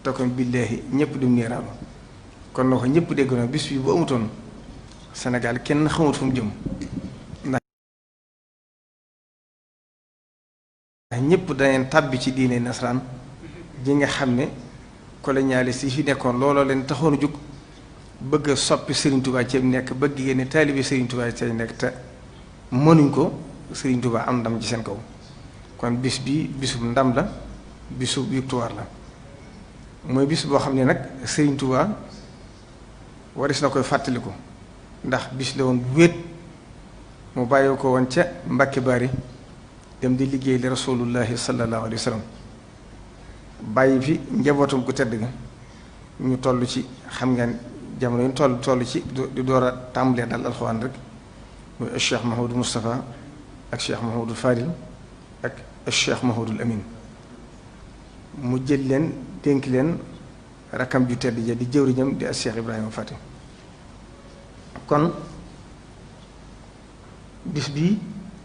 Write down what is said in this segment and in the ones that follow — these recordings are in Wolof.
te kon billaahi ñëpp dem niiraanu kon na ko ñëpp dégg na bis bi bu amutoon Sénégal kenn xamut fu mu jëm ndax ñëpp daneen tàbbi ci diine nasaraan ji nga xam ne colonialiste yi fi nekkoon looloo leen taxoon a jóg bëgg a soppi Serigne Touba ci nekk bëgg génne taalibe Serigne Touba ci nekk te mënuñ ko Serigne Touba am ndam ci seen kaw kon bis bi bisub ndam la bisub victoire la mooy bis boo xam ne nag Serigne Touba waris na koy fàttaliku ndax bis la woon bu wéet mu bàyyi ko woon ca Mbàkke Bari dem di liggéey li rasulullahi sallallahu alayhi wa sallam bàyyi fi njabootam gu tedd ga ñu toll ci xam ngeen jamono yi toll ci di door a tàmbalee dal alxuraan rek muy Cheikh Mahamadou Moustapha ak Cheikh Mahamadou Fadil ak Cheikh Mahamadou Amin mu jël leen dénk leen rakam ju tedd ja di jëwriñam di ak Cheikh Ibrahima Fati kon bis bii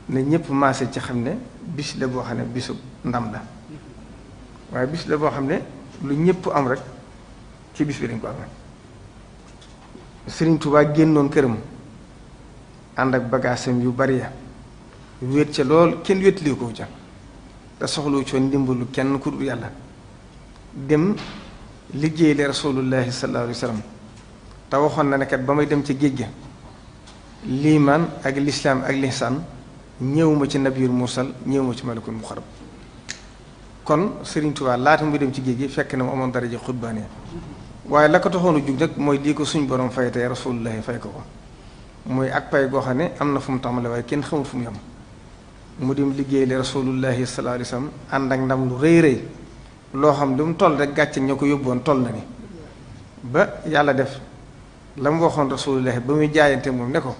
ne ñëpp maase ci xam ne bis la boo xam ne bisu ndam la waaye bis la boo xam ne lu ñëpp am rek ci bis bi dañ ko amee Sëriñ Tuubaa génnoon këram ànd ak bagaasam yu bari ya wéet ca lool kenn wéetli ko ca te soxlu coon ndimbalu kenn ku dul yàlla dem liggéey le rasulullahi sallallahu alayhi wa sallam te waxoon na ne kat ba may dem ca géej ga liimaan ak lislaam ak lihsaan ñëwuma ci nabiyul mursal ñëwuma ci malakul muqarrab kon Sëriñ Tuubaa laata muy dem ci géej gi fekk na mu amoon daraja xutbaane waaye la ko taxoon a jug nag mooy lii ko suñ borom fay tey rasulullahi fay ko mooy ak pay goo xam ne am na fu mu tàmbale waaye kenn xamul fu mu yem mu dem liggéey le rasulullahi sallallahu alayhi wa sallam ànd ak ndam lu rëy rëy loo xam lu mu toll rek gàcce ñoo ko yóbboon toll na ni ba yàlla def la mu waxoon rasulullahi ba muy jaayante moom ne ko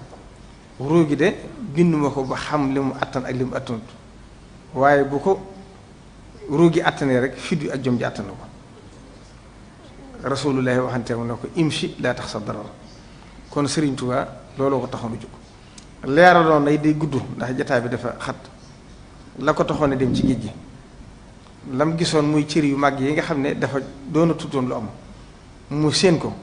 ruu gi de binduma ko ba xam li mu attan ak li mu attanut waaye bu ko ruu gi attanee rek fit wi ak jom ji attan na ko rasulullahi waxante mu ne ko imshi laa tax sa darar kon Serigne Touba looloo ko taxoon a jóg leeraloon nay day gudd ndax jataay bi dafa xat la ko taxoon a dem ci géej gi lam gisoon muy cër yu mag yi nga xam ne dafa doona tutoon lu am mu séen ko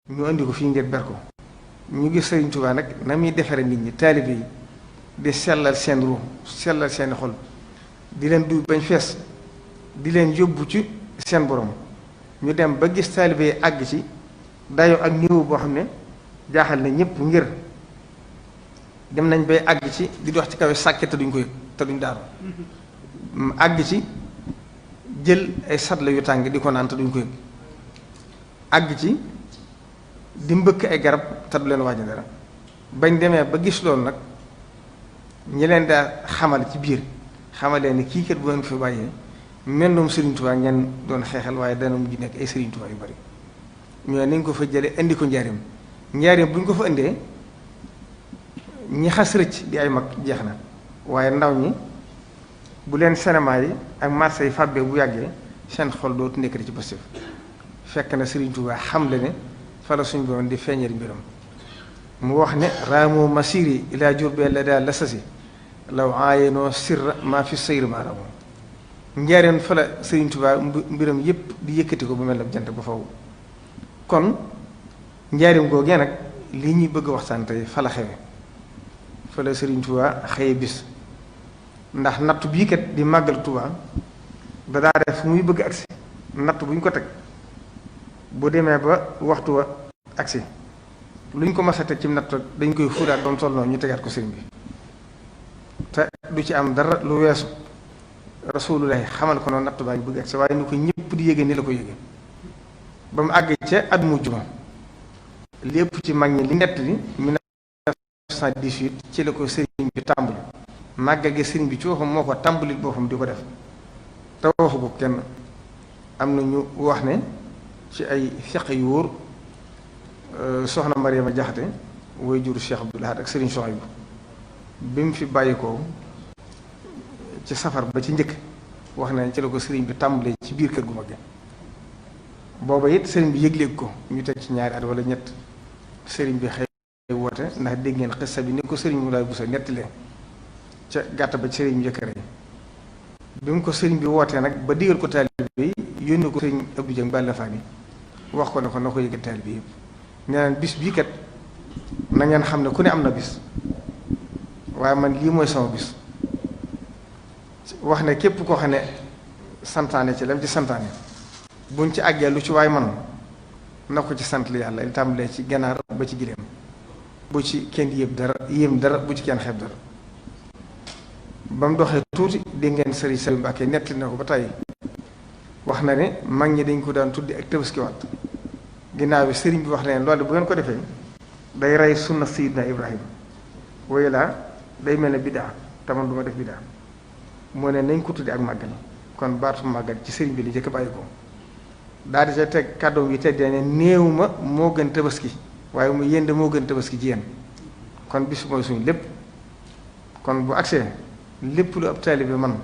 ñu andi ko fii ngeen ber ko ñu gis Sëriñ Tuubaa nag na muy defare nit ñi taalibe yi di sellal seen ruux sellal seeni xol di leen duy bañ fees di leen yóbbu ci seen borom ñu dem ba gis taalibe yi àgg ci dayo ak niveau boo xam ne jaaxal na ñëpp ngir dem nañ bay àgg ci di dox ci kaw sàkke te duñ ko yëg te duñ daanu àgg ci jël ay satla yu tàng di ko naan te duñ ko yëg àgg ci di mbëkk ay garab te du leen wàññi dara bañ demee ba gis loolu nag ñi leen daa xamal ci biir xamal leen ni kii kat bu leen fi bàyyee mennum Serigne Touba ngeen doon xeexal waaye dana mujj nekk ay Serigne Touba yu bari ñoo nañ ko fa jële indi ko njaareem bu ñu ko fa indee ñi xas rëcc di ay mag jeex na waaye ndaw ñi bu leen cinéma yi ak marché yi fàbbee bu yàggee seen xol dootu nekk ci positif fekk na Serigne Touba xam le ne fa la suñ borom di feeñal mbiram mu wax ne raamoo masiri ilaa Jurbel la daal la sasi law aayenoo sirra maa fi sayri maa raamoo njaareen fa la Serigne Touba mbiram yépp di yëkkati ko bu mel ne jant ba faw kon njaareem googee nag li ñuy bëgg waxtaan tey fa la xewe fa la Serigne Touba xëye bis ndax natt bii kat di màggal Touba da daa def fu muy bëgg agsi natt bu ñu ko teg bu demee ba waxtu wa agsi lu ñu ko mas a teg ci natt dañ koy fuuraat ba mu toll noonu ñu tegaat ko sëriñ bi te du ci am dara lu weesu rasulullahi xamal ko noonu natt baa ngi bëgg agsi waaye ni ko ñëpp di yéege ni la ko yéege ba mu àgg ca at mujj ma lépp ci mag ñi li nett li 1918 ci la ko sëriñ bi tàmbali màggal gi sëriñ bi ci waxam moo ko tàmbalil boppam di ko def te waxu ko kenn am na ñu wax ne ci ay fiq yu wóor soxna Mariama Jaxate way juru Cheikh Abdoul Ahad ak sëriñ Souhaïbou bi mu fi bàyyi ko ci safar ba ci njëkk wax na ci la ko sëriñ bi tàmbalee ci biir kër gu mag booba it sëriñ bi yëgleeg ko ñu teg ci ñaari at wala ñett sëriñ bi xëy woote ndax dégg ngeen xissa bi ni ko sëriñ Moulay Bousso nettalee ca gàtt ba sëriñ bi njëkkëre bi mu ko sëriñ bi wootee nag ba digal ko taalibe yi yónni ko sëriñ Abdou Dieng Balla Fani wax ko ne ko na ko yëgal taalibe yi yëpp nee naan bis bii kat na ngeen xam ne ku ne am na bis waaye man lii mooy sama bis wax ne képp koo xam ne santaane ci lam ci santaane buñ ci àggee lu ci waay man na ko ci sant li yàlla li tàmbalee ci ganaar ba ci gileem bu ci kenn yéem dara bu ci kenn xeeb dara ba mu doxee tuuti dégg ngeen sëriñ Saliou Mbacké nettali na ko ba tey wax na ne mag ñi dañ ko daan tuddi ak tabaskiwaat ginnaaw bi sëriñ bi wax leen loolu bu ngeen ko defee day rey sunna Sayyidina Ibrahima woyu laa day mel ne biddaa te man du ma def biddaa moo ne nañ ko tuddi ak màggal kon baatu màggal ci sëriñ bi li jëkk bàyyi ko daal di ca teg kàddoom yi teddee ne néew ma moo gën tabaski waaye mu yéen moo gën tabaski ci yéen kon bis mooy suñu lépp kon bu agsee lépp lu ab taalibe man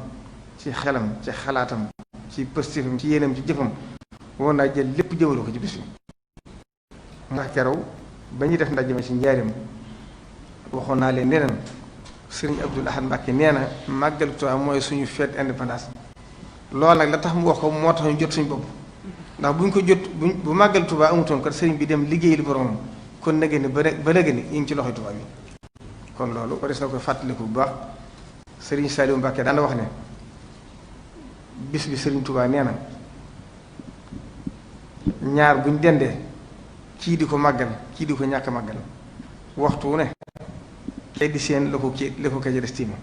ci xelam ci xalaatam ci pëstifam ci yéenam ci jëfam woon naa jël lépp jëmale ko ci bis bi ndax keroog ba ñuy def ndaje ma ci njaarim waxoon naa leen neneen sëriñ Abdoul Ahad Mbacké nee na màggal Tuubaa mooy suñu fête indépendance loolu nag la tax mu wax ko moo tax ñu jot suñu bopp ndax buñ ko jot bu màggal Tuubaa amutoon kat sëriñ bi dem liggéey li boromam kon nage ni ba léegi ni ñu ngi ci loxoy Tuubaa bi kon loolu waris na ko fàttaliku bu baax sëriñ Saliou Mbacké daana wax ne bis bi sëriñ Tuubaa nee na ñaar buñ dendee kii di ko màggal kii di ko ñàkk màggal waxtu wu ne kay di seen la ko ka jël estima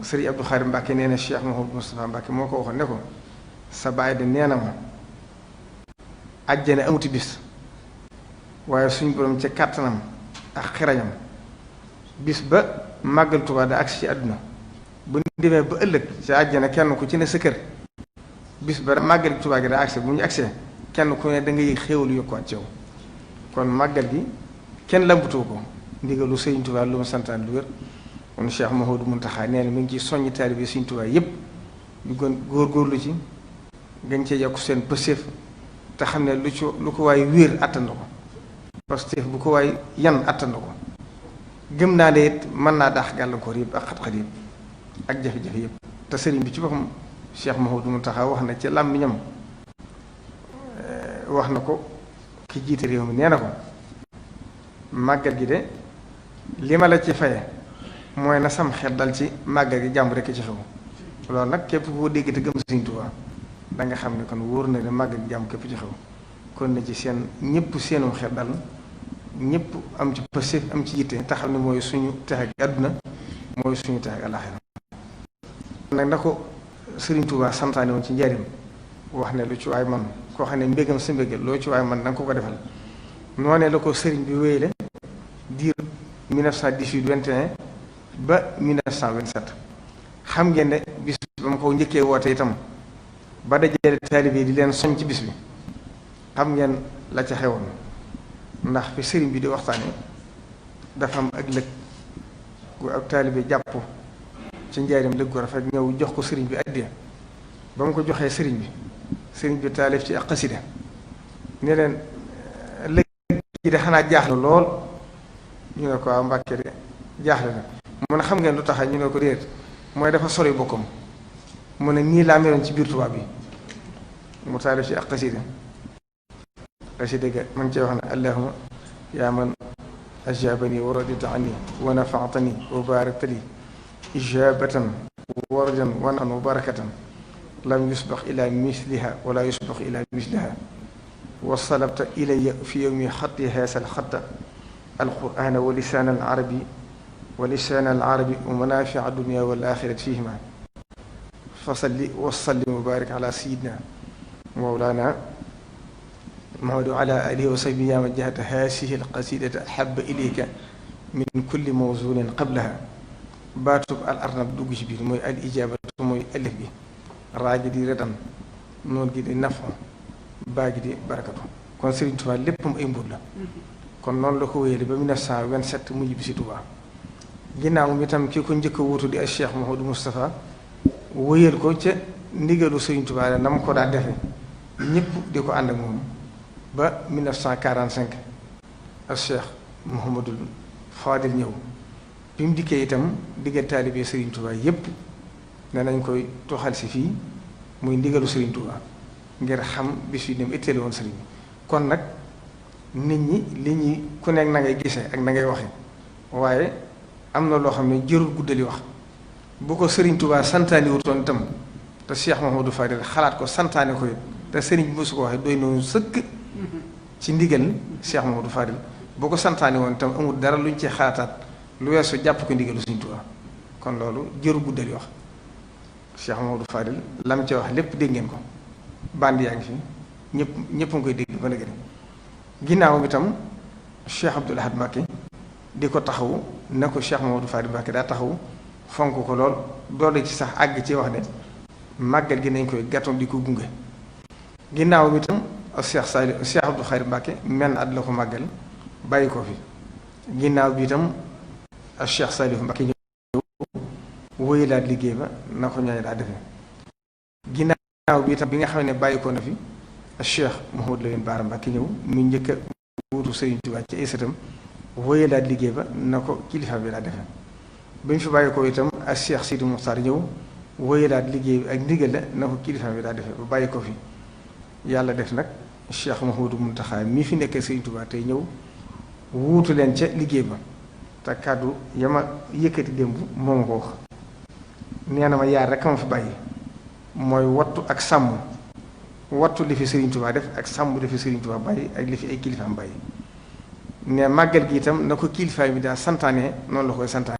sëriñ Abdou Khadre Mbacké nee na Cheikh Mouhamadou Moustapha Mbacké moo ko waxoon ne ko sa baay de nee na ma àjjana amuti bis waaye suñ borom ca kàttanam ak xirañam bis ba màggal Tuubaa da agsi ci àdduna bu ñu demee ba ëllëg ci àjjana kenn ku ci ne sa kër bis ba màggal Tuubaa gi daa agsi bu ñu agsee kenn ku ne da ngay xéewalu yokkuwaat ci yow kon màggal gi kenn lambutoo ko ndigalu Sëriñ Tuubaa lu mu santaan lu wér kon Cheikh Mouhamadou Mountakha nee na mi ngi ci soññi taalibe Sëriñ Tuubaa yépp ñu gën góorgóorlu ci gën cee yokk seen pëseef te xam ne lu ko waay wéer àttan na ko pëseef bu ko waay yan àttan na ko gëm naa ne it mën naa daax gàllankoor yëpp ak xat-xat yëpp ak jafe-jafe yëpp te sëriñ bi ci boppam Cheikh Mouhamadou Mountakha wax na ci làmmiñam wax na ko ki jiite réew mi nee na ko màggal gi de li ma la ci faye mooy na sam xel dal ci màggal gi jàmm rekk ci xew loolu nag képp koo dégg te gëm Sëriñ Tuubaa da nga xam ne kon wóor na ne màggal gi jàmm képp ci xew kon na ci seen ñëpp seenum xel dal ñëpp am ci pëstéef am ci yitte te xam ne mooy suñu texe ak àdduna mooy suñu texe ak àllaaxira nag na ko Sëriñ Tuubaa santaane woon ci njariñ wax ne lu ci waay man koo xam ne mbégam sa mbégal loo ci waay man da nga ko ko defal noonee la ko sëriñ bi wéyle diir 1918 21 ba 1927 xam ngeen ne bis ba ma ko njëkkee woote itam ba dajale taalibe di leen soñ ci bis bi xam ngeen la ca xewoon ndax fi sëriñ bi di waxtaane dafa am ak lëg gu ak taalibe jàpp ci njaarim lëg gu rafet ñëw jox ko sëriñ bi addiya ba mu ko joxee sëriñ bi taalif ci ak xasida ne leen lëg gi de xanaa jaaxle lool ñu ne ko waaw Mbàkke de jaaxle na mu ne xam ngeen lu tax ñu ne ko réer mooy dafa sori bokkam mu ne nii laa meloon ci biir tubaab bi mu taalif ci ak xasida ga ma ngi cee wax ne allahuma yaa man ajabani wa radita anni wa nafaatani wa barakta li ijabatan warajan wa naan wa barakatan lam yusbax ila misliha wala yusbax ila misliha wa salabta ilaya fi yowmi xatti haasal xatta alqurana wa lisaan alarabi wa manafia dunia wal axirati fihima fasalli wa sallim wa barik ala sayidina mawlana Muhammad wa ala alihi wa sahbihi yaa man jahata haasihi alqasidata ahabba ilayka min kulli mawzunin qablaha baatub al arnab dugg ci biir mooy al ijabatu mooy alif bi raa gi di redan noon gi di nafu baa gi di barakatu kon Sëriñ Tuubaa léppam ay mbur la kon noonu la ko wéyale ba 1927 mu ñibbi si Tuubaa ginnaaw mi tam ki ko njëkk a wuutu di ay Cheikh Mouhamadou Moustapha wéyal ko ca ndigalu Sëriñ Tuubaa la na mu ko daa defe ñëpp di ko ànd ak moom ba 1945 ak Cheikh Mouhamadou Fadil ñëw bi mu dikkee itam diggal taalibe Sëriñ Tuubaa yépp ne nañ koy toxal si fii muy ndigalu Sëriñ Tuubaa ngir xam bis yi dem itteelu woon sëriñ bi kon nag nit ñi li ñuy ku nekk na ngay gisee ak na ngay waxe waaye am na loo xam ne jërul guddali wax bu ko Sëriñ Tuubaa santaani wutoon itam te Cheikh Mouhamadou Fadil xalaat ko santaane ko it te sëriñ bi mosu ko waxee doy noonu sëkk ci ndigal Cheikh Mouhamadou Fadil boo ko santaane woon itam amul dara luñ ci xalaataat lu weesu jàpp ko ndigalu Sëriñ Tuubaa kon loolu jëru guddali wax Cheikh Mouhamadou Fadil lam ci wax lépp dégg ngeen ko band yaa ngi fi ñëpp nga koy dégg ba léegi ginnaaw bi tam Cheikh Abdoul Ahad Mbacké di ko taxawu ne ko Cheikh Mouhamadou Fadil Mbacké daa taxawu fonk ko lool doole ci sax àgg ci wax ne màggal gi nañ koy gàttoon di ko gunge ginnaaw bi tam Cheikh Abdou Khadre Mbacké menn at la ko màggal bàyyi ko fi ginnaaw bi itam ak Cheikh Salif Mbacké ñëw wóyalaat liggéey ba na ko ñooñu daa defee ginnaaw bi itam bi nga xam ne bàyyi ko na fi ak Cheikh Mouhamadou Lamine Bara Mbacké ñëw mu njëkk a wuutu Sëriñ Tuubaa ci ay sëtam wóyalaat liggéey ba na ko kilifa bi daa defee ba ñu fi bàyyi ko itam ak Cheikh Sidi Mokhtar ñëw wóyalaat liggéey bi ak ndigal la na ko kilifa bi daa defee ba bàyyi ko fi yàlla def nag Cheikh Mouhamadou Mountakha mii fi nekkee Sëriñ Tuubaa tey ñëw wuutu leen ca liggéey ba te kàddu yama yëkkati démb moo ma ko wax nee na ma yaar rek ma fi bàyyi mooy wattu ak sàmm wattu li fi Sëriñ Tuubaa def ak sàmm li fi Sëriñ Tuubaa bàyyi ak li fi ay kilifaam bàyyi ne màggal gi itam na ko kilifaay bi daa santaane noonu la koy santaane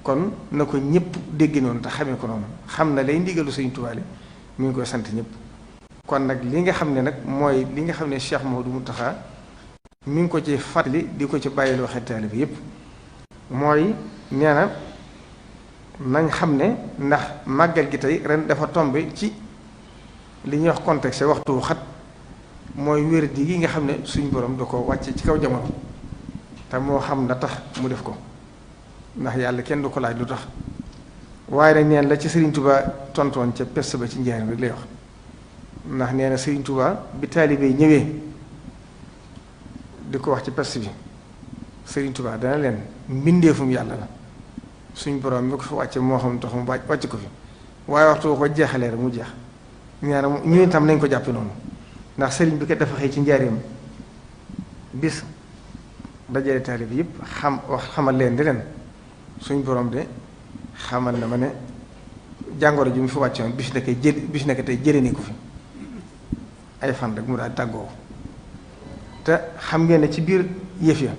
kon na ko ñëpp dégg noonu te xamee ko noonu xam na lay ndigalu Sëriñ Tuubaa mi ngi koy sant ñëpp kon nag li nga xam ne nag mooy li nga xam ne Cheikh Mouhamadou Mountakha mi ngi ko ci fàttali di ko ci bàyyiloo xel taalibe yépp mooy nee na nañ xam ne ndax màggal gi tey ren dafa tombe ci li ñuy wax contexte waxtu xat mooy wér-di gi nga xam ne suñ borom da ko wàcce ci kaw jamono te moo xam la tax mu def ko ndax yàlla kenn du ko laaj lu tax waaye nag neen la ci Sëriñ Tuubaa tontoon ca pest ba ci njaarim rek lay wax ndax nee na Sëriñ Tuubaa bi taalibe yi ñëwee di ko wax ci pest bi Sëriñ Tuubaa dana leen mbindeefum yàlla la suñ borom mi ko fi wàcce moo xam tax mu wàcc ko fi waaye waxtu ko jeexalee rek mu jeex ñaara ñu itam nañ ko jàppe noonu ndax sëriñ bi kat dafa xëy ci njaarim bis dajale taalib yëpp xamal leen di leen suñ borom de xamal na ma ne jàngoro ji mu fi wàcce woon bis nekk tey jëlee ko fi ay fan rek mu daal tàggoo te xam ngeen ne ci biir yëf ya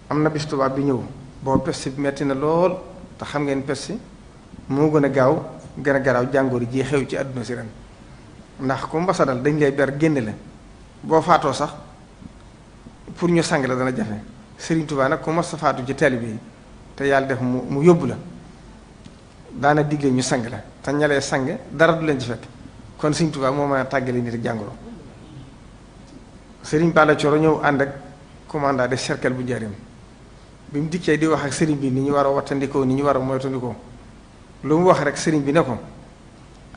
am na bis tubaab bi ñëw boo peste bi metti na lool te xam ngeen peste moo gën a gaaw gën a garaaw jàngoor ji xew ci àdduna si ren ndax ku mbasa dal dañ lay ber génne la boo faatoo sax pour ñu sang la dana jafe Serigne Touba nag ku mas a faatu ci taalibe yi te yàlla def mu yóbbu la daana digle ñu sang la te ñalee sang dara du leen ci fekk kon Serigne Touba moo mën a tàggale nit ak jàngoro. Serigne Balla Coro ñëw ànd ak commandant de cercle bu Njaaréem bi mu dikkee di wax ak Serigne bi ni ñu war a wattandikoo ni ñu war a moytandikoo lu mu wax rek Serigne bi ne ko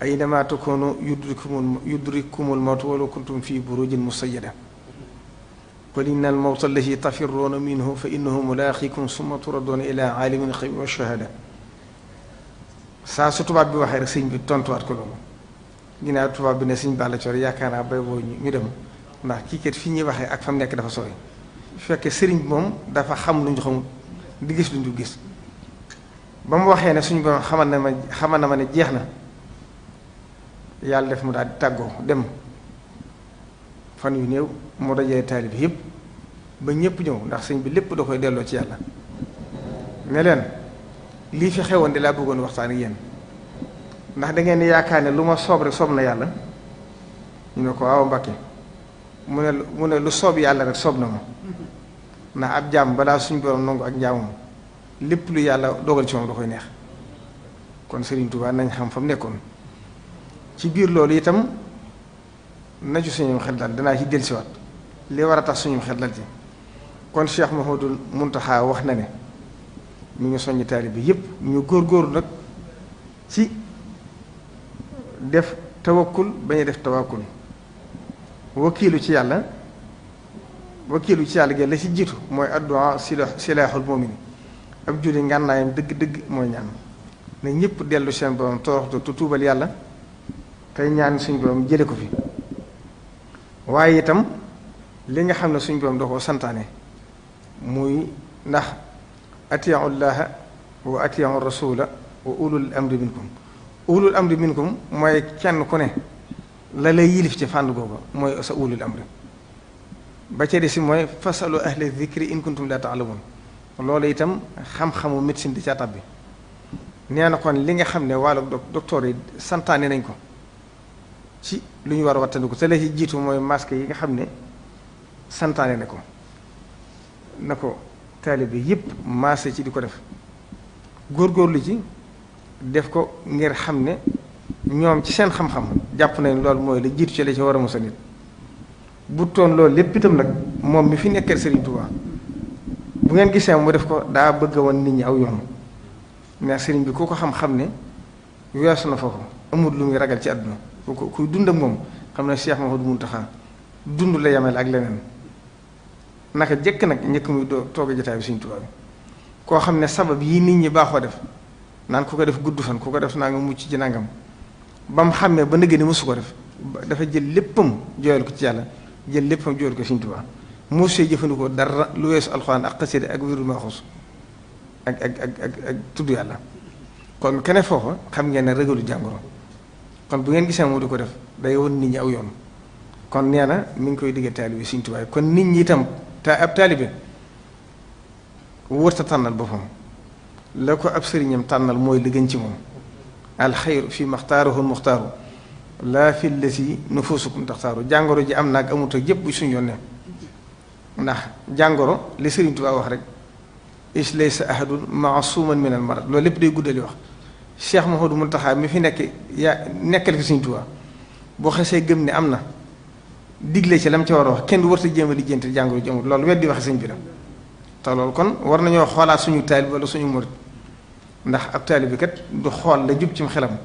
aynama takunu yudrikumul mawtu walaw kuntum fi burujin musayyada qul inna al mawta allazi tafirruuna minhu fa innahu mulaaqikum summa turadduuna ila aalimin xaybi wa shahaada saa su tubaab bi waxee rek sëñ bi tontuwaat ko loolu ginnaaw tubaab bi ne sëñ Balla Coro yaakaar naa bay boo ñu dem ndax kii kat fi ñuy waxee ak fa mu nekk dafa sori fekkee sëriñ bi moom dafa xam lu ñu xamul di gis lu ñu gis ba mu waxee ne suñu borom xamal na ma ne jeex na yàlla def mu daal di tàggoo dem fan yu néew mu dajee taalib yëpp ba ñëpp ñëw ndax sëñ bi lépp da koy delloo ci yàlla ne leen lii fi xewoon di laa bëggoon waxtaan ak yéen ndax da ngeen di yaakaar ne lu ma soob rek soob na yàlla ñu ne ko waaw Mbàkke mu ne lu soob yàlla rek soob na ma ndax ab jaam balaa suñu borom nangu ak njaamam lépp lu yàlla dogal ci moom da koy neex kon Serigne Touba nañ xam fa mu nekkoon ci biir loolu itam na ci suñu xel dal danaa ci dellusiwaat li war a tax suñu xel dal ci kon Cheikh Mouhamadoul Mountakha wax na ne mi ngi soññ taalibe bi yépp ñu góorgóorlu nag ci def tawakkul bañ a def tawakkul wakiilu ci yàlla gi la ci jiitu mooy addu'a silaaxul mu'min ab julli ngànnaayam dëgg-dëgg mooy ñaan ne ñëpp dellu seen borom toroxtu tu tuubal yàlla tey ñaan suñ borom jële ko fi waaye itam li nga xam ne suñ borom da koo santaane muy ndax atii'u llaaha wa atii'u rasuula wa ulul amri minkum mooy kenn ku ne la lay yilif ci fànn googu mooy sa ulul amri ba ca si mooy fasalu ahla zikri in kuntum la ta'lamun loolu itam xam-xamu médecine di ca tabbi nee na kon li nga xam ne wàllu docteur yi santaane nañ ko ci lu ñu war a wattandiku te la ci jiitu mooy masque yi nga xam ne santaane na ko taalibe yépp maase ci di ko def góorgóorlu ci def ko ngir xam ne ñoom ci seen xam-xam jàpp nañ loolu mooy la jiitu ci la ci war a musa nit bu toon loolu lépp itam nag moom mi fi nekkal Serigne Touba bu ngeen gisee mu def ko daa bëgg woon nit ñi aw yoon mais Serigne bi ku ko xam-xam ne weesu na foofu amul lu muy ragal ci àdduna kuy dund ak moom xam ne Cheikh Mouhamadoul Mountakha dund la yemel ak leneen naka jëkk nag njëkk muy toog jotaay bi Serigne Touba bi koo xam ne sabab yi nit ñi baaxoo def naan ku ko def gudd fan ku ko def naa nga mucc ci nangam ba mu xàmmee ba nëgë ni mësu ko def dafa jël léppam jooyal ko ci yàlla jël léppam jooyal ko Serigne Touba moo see jëfandikoo dara lu weesu alxuraan ak xasida ak wérul maaxuus ak tudd yàlla kon kene foofa xam ngeen ne rëgalu jàngoro kon bu ngeen gisee moo di ko def day won nit ñi aw yoon kon nee na mi ngi koy digge taalibe Serigne Touba kon nit ñi itam ab taalibe wërta tànnal boppam la ko ab sëriñam tànnal mooy li gën ci moom alxayru fi maxtaarahu muxtaaru laa fi lati nufusukum taxtaaru jàngoro ji am naag amut ak yépp bu suñu yoon ne ndax jàngoro li Serigne Touba wax rek is laysa ahadun maasuman min al marad loolu lépp day guddali wax Cheikh Mouhamadoul Mountakha mi fi nekk nekkal fi Serigne Touba boo xesee gëm ne am na digle ci lam ca war a wax kenn du warta jéem a lijjanti jàngoro ji amul loolu weddi waxe sëñ bi la te loolu kon war nañoo xoolaat suñu taalib wala suñu murit ndax ab taalib bi kat du xool la jub ci xelam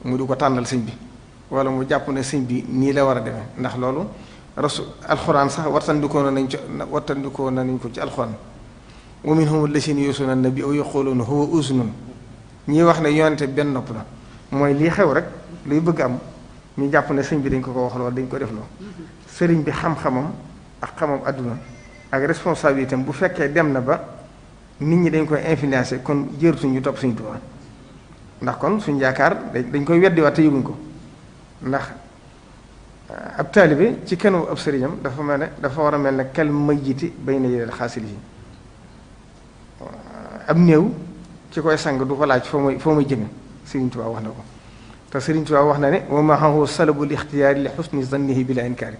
mu du ko tànnal sëñ bi wala mu jàpp ne sëñ bi nii la war a demee ndax loolu alxuraan sax wattandikoo nañ ko ci alxuraan wa minhum allaziina yu'zuuna an-nabiyya wa yaquuluuna huwa uzunun ñi wax ne yonente benn nopp la mooy lii xew rek luy bëgg am ñu jàpp ne sëñ bi dañ ko wax loolu dañ ko def loo sëriñ bi xam-xamam ak xamam àdduna ak responsabilité bu fekkee dem na ba nit ñi dañ koy influencer kon jërtuñ ñu topp Sëriñ Tuubaa ndax kon suñ yaakaar dañ koy weddiwaat te yëguñ ko ndax ab taalibe ci kanamu ab sëriñam dafa mel ne dafa war a mel ne kal mayyiti bayna yadayil xaasilihi ab néew ki koy sang du ko laaj foo muy jëme Sëriñ Tuubaa wax na ko te Sëriñ Tuubaa wax na ne wa maahu salabul ixtiyaari li xusni zannihi bila inkaari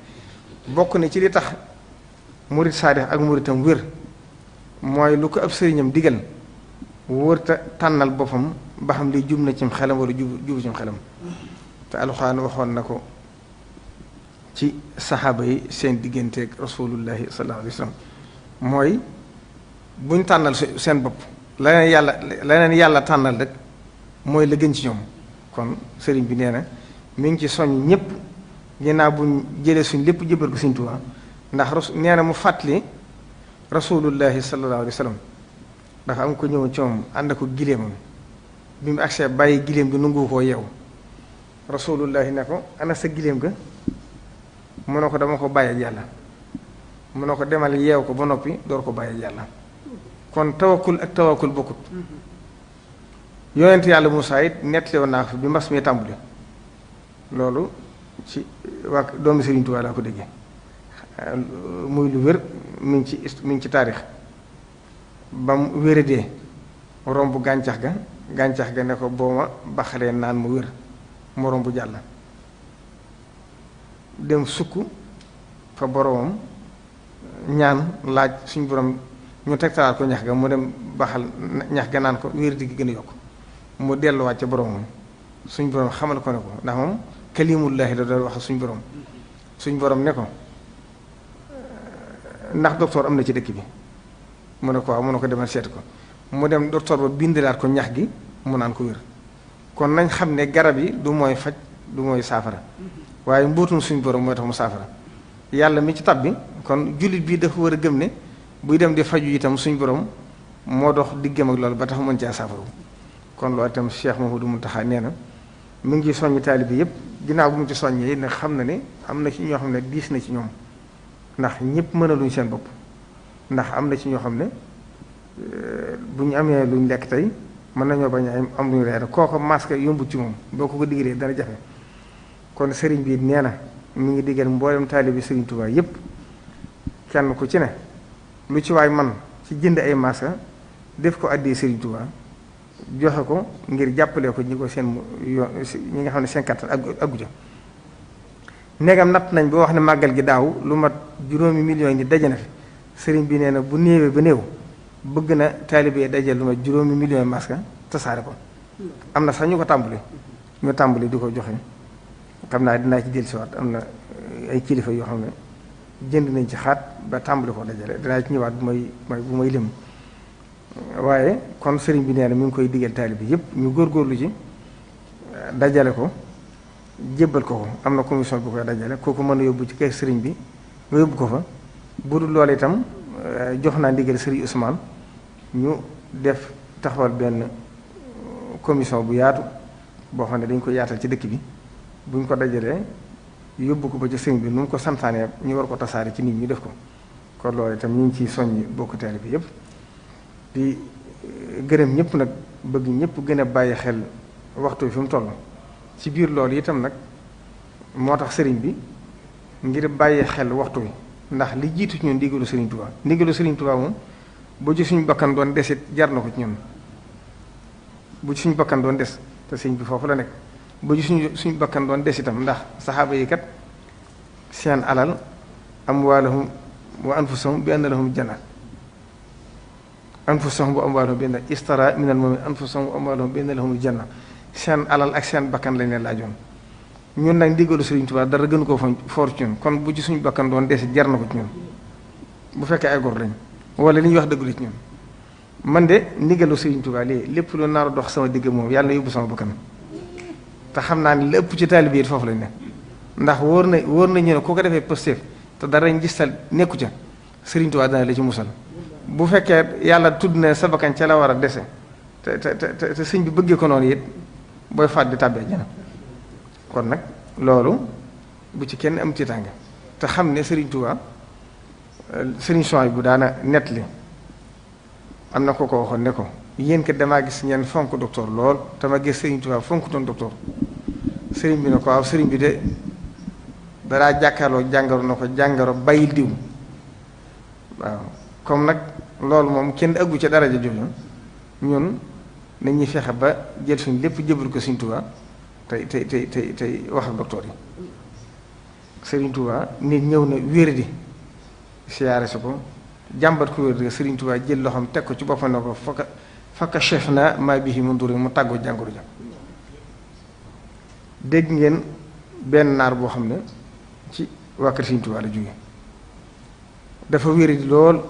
bokk na ci li tax murit saadix ak muritam wér mooy lu ko ab sëriñam digal wërta tànnal boppam ba xam li jub na cim xelam wala jubu cim xelam te alxuraan waxoon na ko ci saxaaba yi seen digganteeg rasulullahi sallallahu alayhi wa sallam mooy buñ tànnal seen bopp la leen yàlla tànnal rek mooy la gën ci ñoom kon sëriñ bi nee na mi ngi ci soññ ñëpp ginnaaw buñ jëlee suñ lépp jëbal ko Sëriñ Tuubaa ndax nee na mu fàttali rasulullahi sallallahu alayhi wa sallam dafa am ko ñëw ci moom ànd ko gileemam bi mu agsee bàyyi gileem gi nungu koo yeew rasulullahi ne ko ana sa gileem ga mu ne ko dama ko bàyyi ak yàlla mu ne ko demal yeew ko ba noppi door ko bàyyi ak yàlla kon tawakkul ak tawakkul bokkut yonent yàlla Muusaa it nettali woon naa ko bi mbas mi tàmbuli loolu ci waa doomu Sëriñ Tuubaa laa ko déggee muy lu wér mi ngi ci taarix ba mu wéradee romb gàncax ga ne ko boo ma baxalee naan mu wér mu romb jàll dem sukk fa boromam ñaan laaj suñ borom ñu tegtalaat ko ñax ga mu dem baxal ñax ga naan ko wér di gën a yokk mu delluwaat ca boromam suñ borom xamal ko ne ko ndax moom kalimullahi la doon wax suñ borom ne ko ndax docteur am na ci dëkk bi mu ne ko waaw mu ne ko demal seet ko mu dem docteur ba bindalaat ko ñax gi mu naan ko wér kon nañ xam ne garab yi du mooy faj du mooy saafara waaye mbootum suñ borom mooy tax mu saafara yàlla mi ci tab bi kon jullit bii dafa war a gëm ne buy dem di faju itam suñ borom moo dox diggam ak loolu ba tax mën caa saafaru kon loolu itam Cheikh Mouhamadou Mountakha nee na mi ngi soññ taalibe yépp ginnaaw bu mu ci soññee ne xam na ne am na ci ñoo xam ne diis na ci ñoom ndax ñëpp mënaluñ seen bopp ndax am na ci ñoo xam ne bu ñu amee luñ lekk tey mën nañoo bañ a am luñ reer kooko masque yombut ci moom boo ko digalee dana jafe kon sëriñ bi nee na mi ngi digal mboolem taalibi Sëriñ Tuubaa yépp kenn ku ci ne lu ci waay man ci jënd ay masque def ko àddee Sëriñ Tuubaa joxe ko ngir jàppale ko ñi ko seen ñi nga xam ne seen kattan aggu ja negam natt nañ boo wax ne màggal gi daaw lu mat 5 millions yi daje na fi sëriñ bi nee na bu néewee ba néew bëgg na taalibe daje lu mat 5 millions masque tasaare ko am na sax ñu ko tàmbali di ko joxe xam naa dinaa ci dellusiwaat am na ay kilifa yoo xam ne jënd nañ ci xaat ba tàmbali ko dajale dinaa ci ñëwaat bu may lim waaye kon sëriñ bi nee na mi ngi koy digal taalibe yépp ñu góorgóorlu ci dajale ko jébbal ko am na commission bu koy dajale kooku mën a yóbbu ci kër sëriñ bi nga yóbbu ko fa bu dul loolu itam jox naa ndigal sëriñ Ousmane ñu def taxawal benn commission bu yaatu boo xam ne dañ ko yaatal ci dëkk bi buñ ko dajalee yóbbu ko ba ci sëriñ bi nu mu ko santaanee ñu war ko tasaare ci nit ñi def ko kon loolu itam ñu ngi ciy soññ bokk taalibe bi yépp di gërëm ñëpp nag bëgg ñëpp gën a bàyyi xel waxtu bi fi mu toll ci biir loolu itam nag moo tax sëriñ bi ngir bàyyi xel waxtu wi ndax li jiitu ci ñun ndigalu Sëriñ Tuubaa moom bu ci suñu bakkan doon desit jar na ko ci ñun bu ci suñu bakkan doon des te sëriñ bi foofu la nekk bu ci suñu bakkan doon des itam ndax saxaaba yi kat seen alal amwaalahum wa anfusahum bi anna lahum janna anfusahum wa amwaalahum bi anna istara minal mu'minin anfusahum wa amwaalahum bi anna lahum janna seen alal ak seen bakkan lañ leen laajoon ñun nag ndigalu Sëriñ Tuubaa dara gën koo foor ci ñun kon bu ci suñu bakkan doon desi jar na ko ci ñun bu fekkee ay góor lañ wala li ñuy wax dëgg la ci ñun man de ndigalu Sëriñ Tuubaa lii lépp lu naaru dox sama digg moom yàlla na yóbbu sama bakkan te xam naa ne lépp ci taalibe yi foofu lañ ne ndax wóor na ñu ne ku ko defee positif te dara ñu gisal nekku ca Sëriñ Tuubaa dana la ci musal bu fekkee yàlla tudd na sa bakkan ca la war a dese te sëñ bi bëggee ko noonu it booy faat di tàbbee jana kon nag loolu bu ci kenn am tiitaange te xam ne Sëriñ Tuubaa Sëriñ Souhaïbou bu daana nett li am na ko waxoon ne ko yéen kat damaa gis ngeen fonk docteur lool te ma gis Sëriñ Tuubaa fonk doon docteur sëriñ bi ne ko waaw sëriñ bi de danaa jàkkaarloo jàngoro bàyyil diw waaw comme nag loolu moom kenn ëggu ca daraja jooju ñun nañuy fexe ba jël suñ lépp jëbal ko Sëriñ Tuubaa tey wax ak docteur yi. Sëriñ Tuubaa nit ñëw na wér-di siyaare si ko jàmbat ko wér-di Sëriñ Tuubaa jël loxoom teg ko ci boppam ne ko fakka chef na maa bihi mu nduri mu tàggoo jàngoro ja. dégg ngeen benn naar boo xam ne ci waa kër Sëriñ Tuubaa la jóge dafa wér-di lool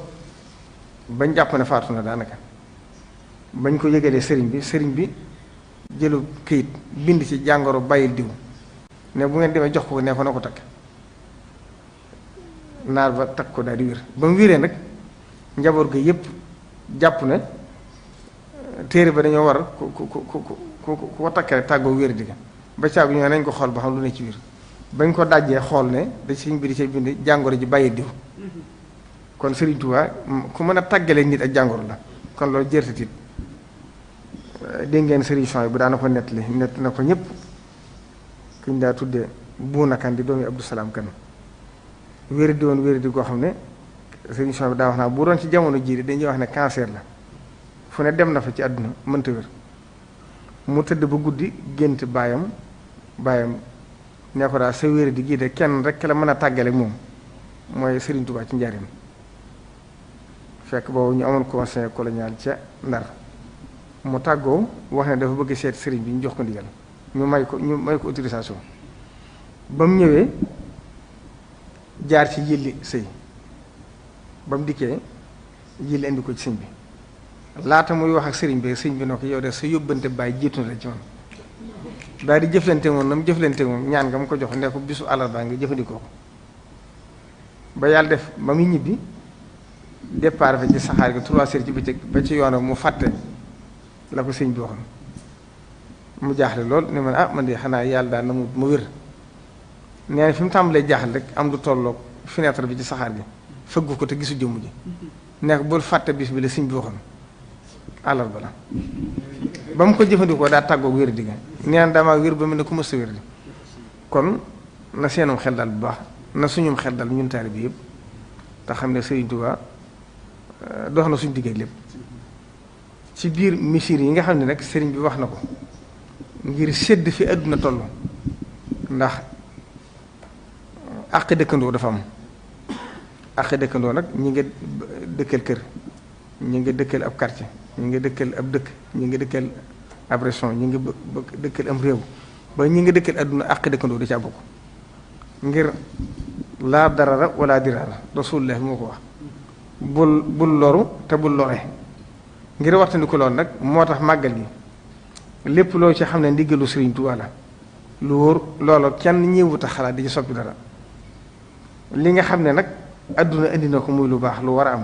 bañ jàpp ne faatu na daanaka bañ ko yëgalee sëriñ bi jëlu këyit bind ci jàngoro bàyyil diw ne bu ngeen demee jox ko ne ko na ko takk naar ba takk ko daal di wér ba mu wéree nag njaboot gi yépp jàpp ne téere ba dañoo war ku takk rek tàggoo wér di ba caagu ñoo nañ ko xool ba xam lu ne ci biir bañ ko dajjee xool ne da sëriñ bi di ci bind jàngoro ji bàyyil diw kon Sëriñ Tuubaa ku mën a tàggale nit ak jàngoro la kon loolu jërtatit dégg ngeen solution yi bu daana ko nett na ko ñëpp kuñ daa tuddee Buuna Kan di doomi Abdou Salaam Kan wéri goo xam ne solution bi daa wax naa bu doon ci jamono jii dañuy wax ne cancer la fu ne dem na fa ci àdduna mënta wér mu tëdd ba guddi gént baayam ne ko daal sa wéri di gii de kenn rek la mën a tàggale moom mooy Sëriñ Tuubaa ci njaarim fekk boobu ñu amoon conseil colonial ca Ndar mu tàggoo wax ne dafa bëgg seet sëriñ bi ñu jox ko ndigal ñu may ko autorisation ba mu ñëwee jaar ci yilli sëy ba mu dikkee yilli indi ko ci sëñ bi laata muy wax ak sëriñ bi noo ko yow de sa yóbbante bàyyi jiitu na la ci man daal di jëflante moom na mu jëflante moom ñaan nga mu ko jox ne ko bisu àllarba nga jëfandikoo ko ba yàlla def ba mu ñibbi départ fa ci saxaar gi 3 heures ci bëccëg ba ci yoonam mu fàtte la ko sëñ bi waxoon mu jaaxle lool ne man de xanaa yàlla daal na mu wér nee na fi mu tàmbalee jaaxle rek am lu tolloog fenêtre bi ci saxaar gi fëggu ko te gisu jëmm ji nekk bul fàtte bis bi la sëñ bi waxoon àllarba la ba mu ko jëfandikoo daa tàggoog wér di nga nee na damaa wér ba mu ne ku mës a wér di kon na seenum xel dal bu baax na suñum xel dal ñun taalibe bi yëpp te xam ne Sëriñ Tuubaa dox na suñu digg ak lépp ci biir misir yi nga xam ne nag sëriñ bi wax na ko ngir sédd fi àdduna toll ndax àq dëkkandoo dafa am àq dëkkandoo nag ñi nga dëkkal kër ñi nga dëkkal ab quartier ñi nga dëkkal ab dëkk ñi nga dëkkal ab région ñi nga dëkkal am réew ba ñi nga dëkkal àdduna àq dëkkandoo da caa bokk ngir laa darara wala dirara rasulullah moo ko wax bul loru te bul lore ngir waxtandi ko lool nag moo tax màggal gi lépp loo ci xam ne ndigalu Sëriñ Tuubaa la lu wóor loolu kenn ñëwut a xalaat di ci soppi dara li nga xam ne nag àdduna indi na ko muy lu baax lu war a am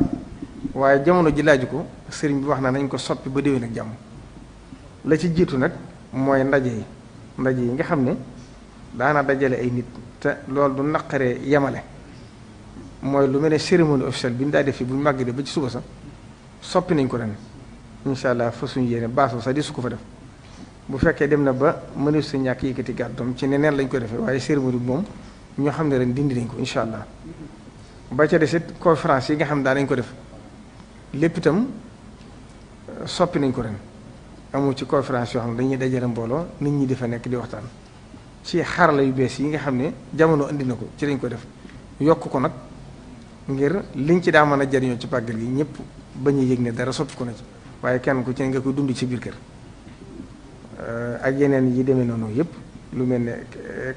waaye jamono ji laaju ko sëriñ bi wax na nañ ko soppi ba déwén ak jàmm la ci jiitu nag mooy ndaje yi nga xam ne daana dajale ay nit te loolu du naqaree yemale mooy lu mel ne cérémonie officielle bi ñu daa def fi bu ñu màgg de ba ci suba sax soppi nañ ko ren incha allah fa suñu yéene baasoo sax di su ko fa def bu fekkee dem na ba mënu sa ñàkk yëkkati gàddoom ci neneen lañ ko defee waaye cérémonie bi moom ñoo xam ne ren dindi nañ ko incha allah ba ca desit conférence yi nga xam daa nañ ko def lépp itam soppi nañ ko ren amul ci conférence yoo xam ne dañuy dajale mbooloo nit ñi di fa nekk di waxtaan ci xarala yu bees yi nga xam ne jamono indi na ko ci lañ ko def yokk ko nag ngir liñ ci daa mën a jariñoo ci pàggal gi ñëpp bañ a yëg ne dara soppi ko na ci waaye kenn ku ci nga koy dund ci biir kër ak yeneen yi demee noonu yëpp lu mel ne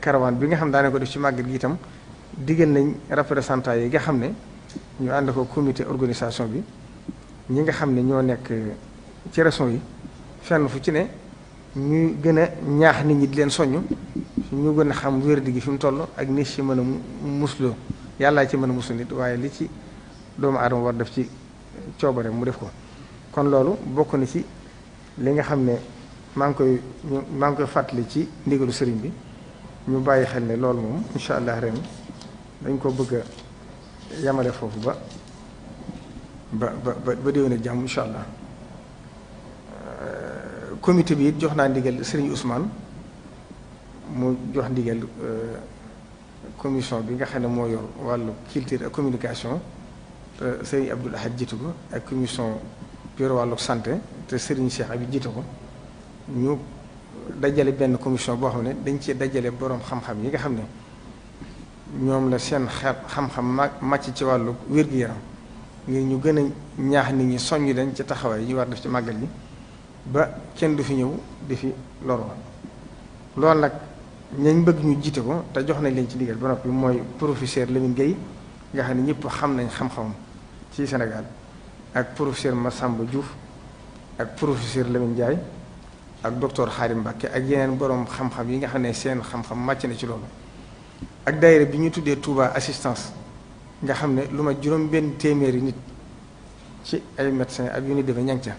caravane bi nga xam daane ko def ci màggal gi itam digal nañ représentant yi nga xam ne ñu ànd ko comité organisation bi ñi nga xam ne ñoo nekk ci région yi fenn fu ci ne ñuy gën a ñaax nit ñi di leen soññ ñu gën a xam wér-di gi fi mu toll ak ni ci mën a musloo yàllaa ci mën a muslu nit waaye li ci doomu aadama war def ci coobare mu def ko kon loolu bokk na ci li nga xam ne maa ngi koy fàttali ci ndigalu sëriñ bi ñu bàyyi xel ne loolu moom incha allah ren dañ ko bëgg a yamale foofu ba déwén ak jàmm incha allah comité bi it jox naa ndigal sëriñ Ousmane mu jox ndigal commission bi nga xam ne moo yor wàllu culture ak communication sëriñ Abdoul Ahad jiitu ko ak commission yor wàllu santé te Serigne Cheikh Abi jiite ko ñu dajale benn commission boo xam ne dañ ci dajale boroom xam-xam yi nga xam ne ñoom la seen xam-xam màcc ci wàllu wér-gu-yaram ngir ñu gën a ñaax nit ñi soññ leen ci taxawaay yi ñu war def ci màggal gi ba kenn du fi ñëw di fi loroo loolu nag ñañ bëgg ñu jiite ko te jox nañ leen ci ndigal ba noppi mooy professeur Lamine Gueye nga xam ne ñëpp xam nañ xam-xamam ci Sénégal ak professeur Massamba Diouf ak professeur Lamine Ndiaye ak docteur Khadim Mbacké ak yeneen boroom xam-xam yi nga xam ne seen xam-xam màcc na ci loolu ak daayira bi ñu tuddee Touba assistance nga xam ne lu ma juróom benn téeméeri nit ci ay médecins ak yu ni demee ñang ca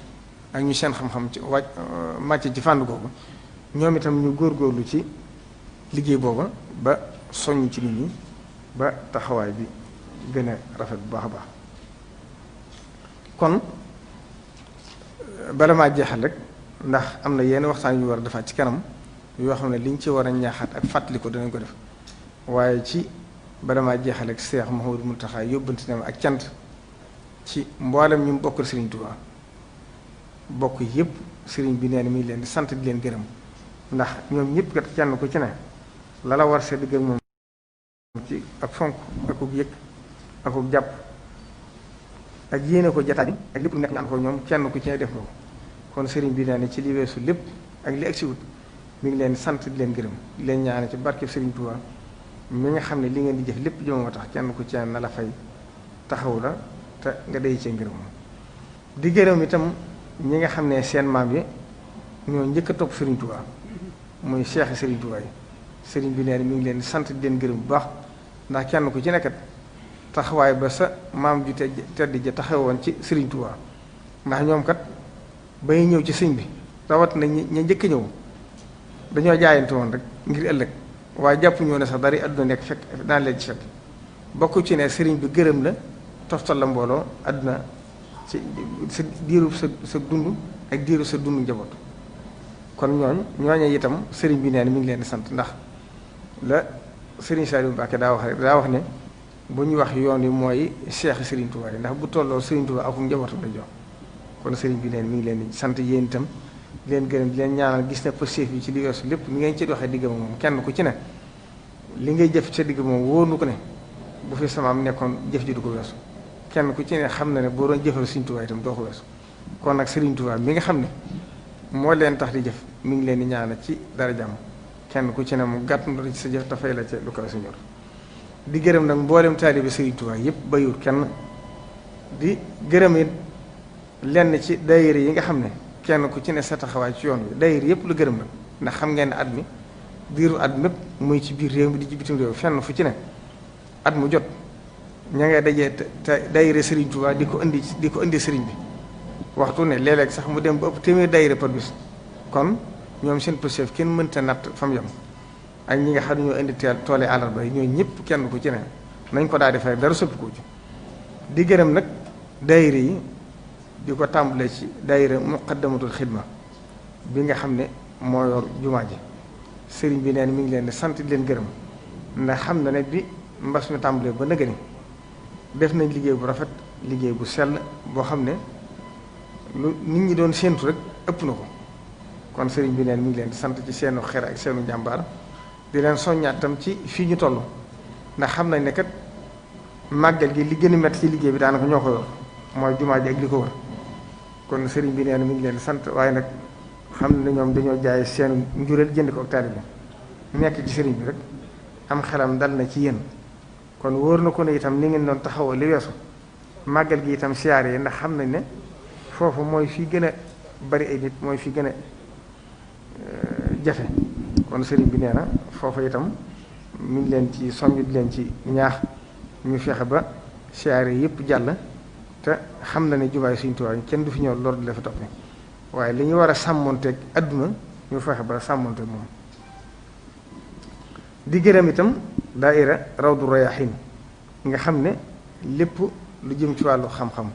ak ñu seen xam-xam ci màcc ci fànn googu ñoom itam ñu góorgóorlu ci liggéey booba ba soññ ci nit ñi ba taxawaay bi gën a rafet bu baax a baax kon bala maa jeexal rek ndax am na yenn waxtaan yu ñu war a defaat ci kanam yoo xam ne liñ ci war a ñaaxaat ak fàttali ko danañ ko def waaye ci bala maa jeexal ak Cheikh Mouhamadou Mountakha yóbbante na ak cant ci mboolem ñu bokkal Serigne Touba bokk yëpp Serigne bi nee na mi ngi leen di sant di leen gërëm ndax ñoom ñëpp kat kenn ku ci ne la la war sedd gërëm moom ci ak fonk akuk yëg akuk jàpp ak yéene ko jataay ak lépp lu nekk ñu ànd ko ñoom kenn ku ci ne def ko kon Serigne bi nee na ci li weesu lépp ak li agsiwut mi ngi leen sant di leen gërëm di leen ñaane ci barke Serigne Touba mi nga xam ne li ngeen di jëf lépp jëmoo tax kenn ku ci ne na la fay taxaw la te nga day cee ngërëm di gërëm itam ñi nga xam ne seen maam yi ñoo njëkk a topp Serigne Touba muy Cheikh Serigne Touba yi Serigne bi nee na mi ngi leen di sant di leen gërëm bu baax ndax kenn ku ci nekkat taxawaay ba sa maam ju tedd ja taxawoon ci Serigne Touba ndax ñoom kat bay ñëw ci sëñ bi rawat na ña njëkk ñëw dañoo jaayante woon rek ngir ëllëg waaye jàpp ñoo ne sax dara àdduna nekk fekk daan leen ci fekk bokk ci ne Serigne bi gërëm la toftal la mbooloo àdduna ci sa diiru sa dund ak diiru sa dund njaboot kon ñooñu itam Serigne bi nee na mi ngi leen di sant ndax la Serigne Saliou Mbacké daa wax ne bu ñu wax yoon wi mooy Cheikh Serigne Touba yi ndax bu tolloo Serigne Touba akum njabootam la jox kon Serigne bi nee na mi ngi leen di sant yéen itam di leen gërëm di leen ñaanal gis na positif bi ci li weesu lépp ni ngeen ci doxee digg moom kenn ku ci ne li ngay jëf sa digg moom wóor nu ko ne bu fi sama am nekkoon jëf ji du ko weesu kenn ku ci ne xam na ne boo doon jëfal Serigne Touba itam doo ko weesu kon nag Serigne Touba mi nga xam ne moo leen tax di jëf mi ngi leen di ñaanal ci dara jàmm kenn ku ci ne mu gàtt na ci sa jëf dafay la ca lu ko suñor di gërëm nag mboolem taalibe Serigne Touba yëpp bayul kenn di gërëm it lenn ci daayira yi nga xam ne kenn ku ci ne sa taxawaay ci yoon wi daayira yëpp lu gërëm nag ndax xam ngeen ne at mi diiru at mépp muy ci biir réew mi di ci bitim réew fenn fu ci ne at mu jot ña ngay dajee te daayira Serigne Touba di ko indi Serigne bi waxtu ne léeg-léeg sax mu dem ba ëpp téeméer daayira par bis kon ñoom seen pësef kenn mënta natt fa mu yem ak ñi nga xam ne ñoo indi toole àllarba yi ñoo ñëpp kenn ku ci ne nañ ko daal di fay dara soppi ko ci di gërëm nag daayira yi di ko tàmbalee ci daayira muqaddamatul xidma bi nga xam ne moo yor jumaa ji sëriñ bi neen mi ngi leen di sant di leen gërëm ndax xam na ne bi mbas mi tàmbalee ba nëgëni def nañ liggéey bu rafet liggéey bu sell boo xam ne lu nit ñi doon séentu rek ëpp na ko kon sëriñ bi neen mi ngi leen di sant ci seenu xer ak seenu njàmbaar di leen soññaat tam ci fii ñu toll ndax xam nañ ne kat màggal gi li gën a métti ci liggéey bi daanaka ñoo ko yor mooy jumaa ji ak li ko wër kon sëriñ bi nee na mi ngi leen di sant waaye nag xam ne ñoom dañoo jaay seen njureel jënd ko ak taalibe bi nekk ci sëriñ bi rek am xelam dal na ci yéen kon wóor na ko ne itam ni ngeen doon taxawoo li weesu màggal gi itam siyaare yi ndax xam nañ ne foofu mooy fii gën a bari ay nit mooy fii gën a jafe kon sëriñ bi nee na foofu itam mi ngi leen ci soññ di leen ci ñaax ñu fexe ba siyaare yëpp jàll te xam na ne jumaay Sëriñ Tuubaa kenn du fi ñëw loolu di la fa toppee waaye li ñu war a sàmmonteeg adduna ñu fexe ba sàmmonteeg moom di gërëm itam daaira Rawdu Rayaahiin nga xam ne lépp lu jëm ci wàllu xam-xam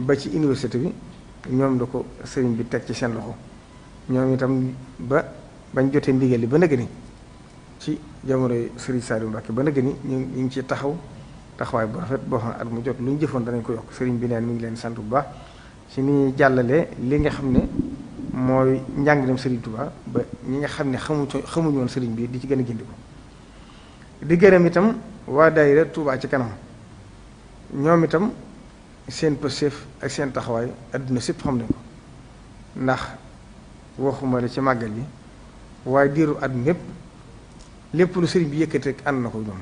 ba ci université bi ñoom la ko sëriñ bi teg ci seen loxo ñoom itam bañ jotee ndigal li ba nëgëni ci jamonoy Sëriñ Saliou Mbacké ba nëgëni ñu ngi ci taxawaay bu rafet boo xam ne at mu jot lu ñu jëfoon danañ ko yokk sëriñ bi neen mi ngi leen sant bu baax ci ni ñuy jàllale li nga xam ne mooy njàngaleem Serigne Touba ba ñi nga xam ne xamuñu woon Serigne bi di ci gën a gindi ko di gërëm itam waa daayira Touba ci kanam ñoom itam seen pëstéef ak seen taxawaay adduna sépp xam nañ ko ndax waxuma la ci màggal yi waaye diiru at mépp lépp lu sëriñ bi yëkkati rek ànd na ko ñoom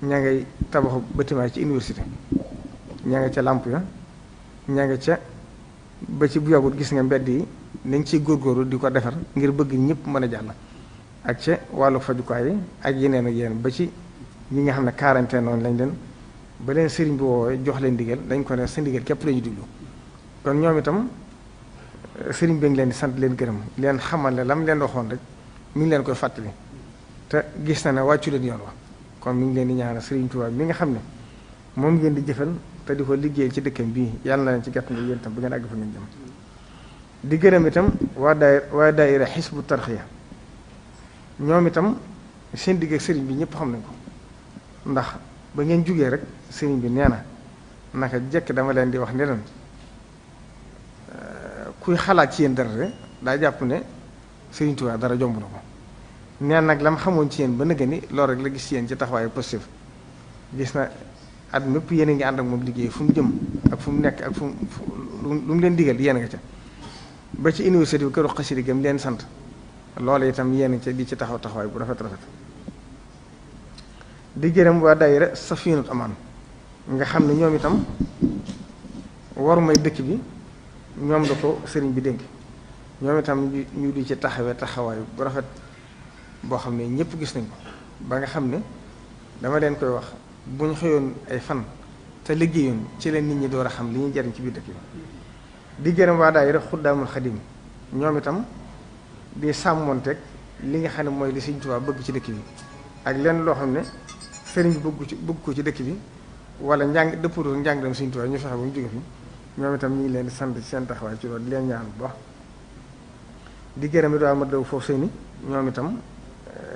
ña ngay tabaxu bâtiment ci université ña nga ca làmp ya ña nga ca ba ci bu yàggut gis nga mbedd yi nañ ciy góorgóorlu di ko defar ngir bëgg ñëpp mën a jàll ak ca wàllu fajukaay yi ak yeneen ak yeneen ba ci ñi nga xam ne quarantaine noonu lañ leen ba leen sëriñ bi woowee jox leen ndigal dañ ko ne sa ndigal képp lañu diglu kon ñoom itam sëriñ bi ngi leen di sant leen gërëm leen xamal ne lam leen waxoon rek mi ngi leen koy fàttali te gis na ne wàccu leen yoon wa kon mi ngi leen di ñaanal sëriñ Tuubaa mi nga xam ne moom ngeen di jëfal te di ko liggéey ci dëkkam bii yàlla na leen ci gàtt nga yéen itam bu ngeen àgg fa ngeen jëm di gërëm itam waa daayira Hizbut Tarqiyyah ñoom itam seen digg ak sëriñ bi ñëpp xam nañ ko ndax ba ngeen jugee rek sëriñ bi nee na naka jekk dama leen di wax ne leen kuy xalaat ci yéen dara rek daa jàpp ne sëriñ Tuubaa dara jomb na ko neen nag la ma xamoon ci yéen ba nëgë ni loolu rek la gis ci yéen ci taxawaayu positif gis na at mépp yéen a ngi ànd ak moom liggéey fu mu jëm ak fu mu nekk ak lu mu leen digal yéen nga ca ba ci université bi këru xasida gam leen sant loolu itam yéen ca di ci taxawaay bu rafet di gërëm waa daayira Safinatu Amaan nga xam ne ñoom itam waru may dëkk bi ñoom la ko sëriñ bi dénk ñoom itam ñu di ci taxawaay bu rafet boo xam ne ñëpp gis nañ ko ba nga xam ne dama leen koy wax bu ñu xëyoon ay fan te liggéeyoon ci leen nit ñi door a xam li ñuy jariñ ci biir dëkk bi di gërëm waa daayira Xuddaamul Xadim ñoom itam di sàmmoonteeg li nga xam ne mooy li Sëriñ Tuubaa bëgg ci dëkk bi ak lenn loo xam ne sëriñ bi bëgg ko ci dëkk bi wala dëppatoo njàng dem Sëriñ Tuubaa ñu fexe ba mu jóge fi ñoom itam ñu ngi leen di sant ci seen taxawaay ci loolu di leen ñaan bu baax di gërëm it waa Matlaboul Fawzayni ñoom itam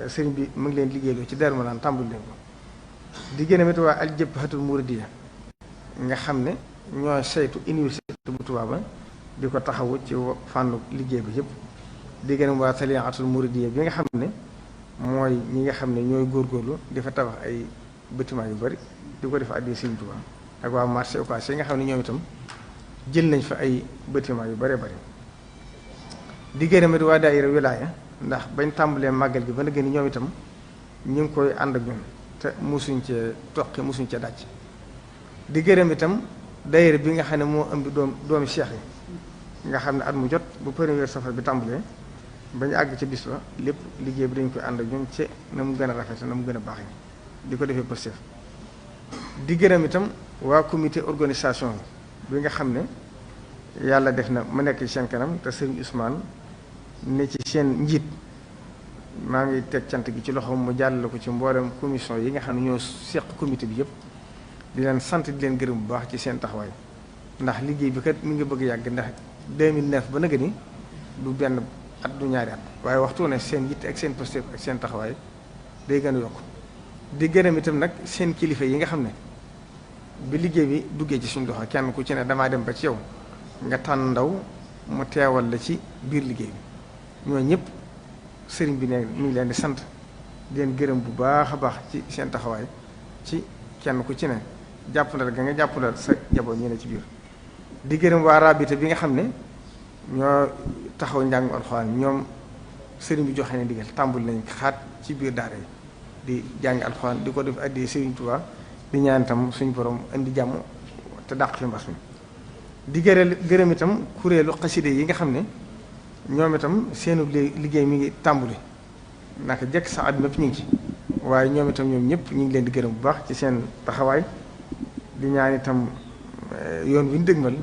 sëriñ bi mu ngi leen liggéeyloo ci Daaru Manaan tàmbali leen ko di gërëm it waa Al-Jabhatul Muridiyya nga xam ne ñoo saytu université bu Tuubaa ba di ko taxawu ci fànnu liggéey bi yëpp di gërëm waa Taliyaatul Muridiyya bi nga xam ne mooy ñi nga xam ne ñooy góorgóorlu di fa tabax ay bâtiment yu bari di ko def addi Sëriñ Tuubaa ak waa marché Ocass yi nga xam ne ñoom itam jël nañ fa ay bâtiment yu bari di gërëm it waa daayira wilaaya ndax bañ tàmbalee màggal gi ba na gën ñoom itam ñu ngi koy ànd ak ñun te musuñ cee toqi musuñ cee dàcc di gërëm itam daayira bi nga xam ne moo ëmb doomi cheikh yi nga xam ne at mu jot bu premier safar bi tàmbalee ba ñu àgg ci bis ba lépp liggéey bi dañ koy ànd ak ñun ci na mu gën a rafet na mu gën a baax di ko defee positif di gërëm itam waa comité organisation bi nga xam ne yàlla def na ma nekk ci seen kanam te sëriñ Ousmane ne ci seen njiit maa ngi teg cant gi ci loxoom mu jàllale ko ci mboolem commission yi nga xam ne ñoo seq comité bi yëpp di leen sant di leen gërëm bu baax ci seen taxawaay ndax liggéey bi kat mi ngi bëgg yàgg ndax 2009 ba nag ni du benn at du ñaari at waaye waxtu ne seen yitte ak seen posté ak seen taxawaay day gën a yokk di gërëm itam nag seen kilifa yi nga xam ne bi liggéey bi duggee ci suñu loxo kenn ku ci ne damaa dem ba ci yow nga tànn ndaw mu teewal la ci biir liggéey bi ñoo ñëpp sëriñ bi ne mi ngi leen di sant di leen gërëm bu baax a baax ci seen taxawaay ci kenn ku ci ne jàppandal ga nga jàppandal sa njaboot ñu ne ci biir di gërëm waa rabita bi nga xam ne ñoo taxaw njàngu alxuraan ñoom sëriñ bi joxe ne ndigal tàmbul nañ xaat ci biir daara yi di jàng alxuraan di ko def addi sëriñ Tuubaa di ñaan itam suñu borom indi jàmm te dàq fi mbas mi di gërëm itam kuréelu xaside yi nga xam ne ñoom itam seenu liggéey mi ngi tàmbuli naka jekk sax at mépp ñu ngi ci waaye ñoom itam ñoom ñëpp ñu ngi leen di gërëm bu baax ci seen taxawaay di ñaan itam yoon wi ñu dëgmal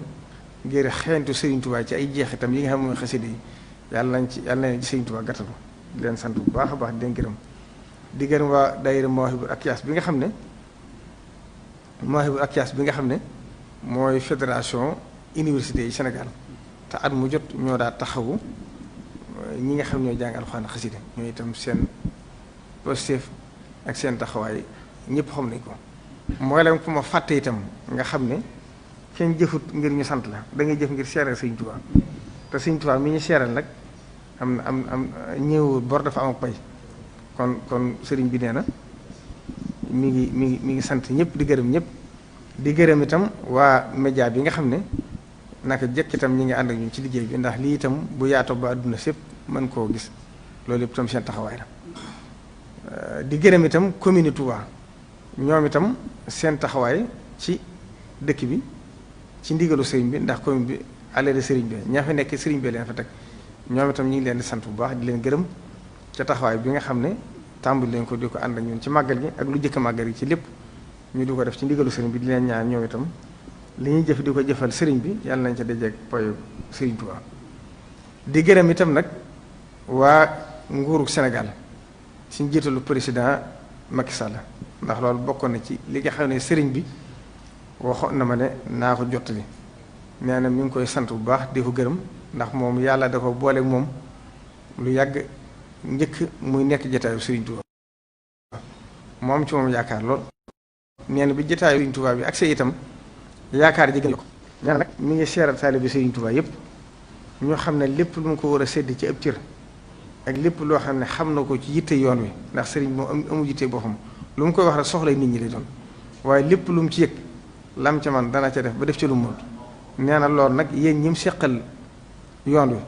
ngir xeentu Sëriñ Tuubaa ci ay jeexitam yi nga xam ne mooy xaside yi yàlla nañ ci Sëriñ Tuubaa gàttalu di leen sant bu baax a baax di leen gërëm di gërëm waa daayira Mawahibou Akyas bi nga xam ne mooy fédération université yi Sénégal te at mu jot ñoo daa taxawu ñi nga xam ñoo jàng alxuraan xasida ñoo itam seen positif ak seen taxawaay ñëpp xam nañ ko moo leen ku ma fàtte itam nga xam ne kenn jëfut ngir ñu sant la da ngay jëf ngir seeral Sëriñ Tuubaa te Sëriñ Tuubaa mi ñu seeral nag am ñëw bor dafa am ak pay kon sëriñ bi nee na mi ngi sant ñëpp di gërëm ñëpp di gërëm itam waa média bi nga xam ne naka jëkk itam ñi ngi ànd ak ñun ci liggéey bi ndax lii itam bu yaatoo ba àdduna sépp mën koo gis loolu yëpp itam seen taxawaay la di gërëm itam commune Touba ñoom itam seen taxawaay ci dëkk bi ci ndigalu sëriñ bi ndax commune bi àlleede sëriñ bi ñaa fa nekk sëriñ bi leen fa teg ñoom itam ñu ngi leen di sant bu baax di leen gërëm ca taxawaay bi nga xam ne tàmbali leen ko di ko ànd ak ñun ci màggal gi ak lu jëkk màggal gi ci lépp ñu di ko def ci ndigalu sëriñ bi di leen ñaan ñoom itam li ñuy jëf di ko jëfal sëriñ bi yàlla nañ ca dajeeg poyu sëriñ Touba di gërëm itam nag waa nguuru Sénégal ci njiitalu président Macky Sall ndax loolu bokkoon na ci li nga xam ne sëriñ bi waxoon na ma ne naa ko jottali nee na mi ngi koy sant bu baax di ko gërëm ndax moom yàlla da ko boole moom lu yàgg njëkk muy nekk jataayu sëriñ Touba moom ci moom yaakaar lool nee na bi jataayu sëriñ Touba bi accès itam yaakaar ji gën ko nee na nag mi ngi seeral taalibe sëriñ Touba yépp ñoo xam ne lépp lu mu ko war a sédd ci ab cër ak lépp loo xam ne xam na ko ci yitte yoon wi ndax sëriñ moom amu yitte boppam lu mu koy wax rek soxlay nit ñi lay doon waaye lépp lu mu ci yëg lam ca man dana ca def ba def ci lu mu nee na loolu nag yéen ñi mu seqal yoon wi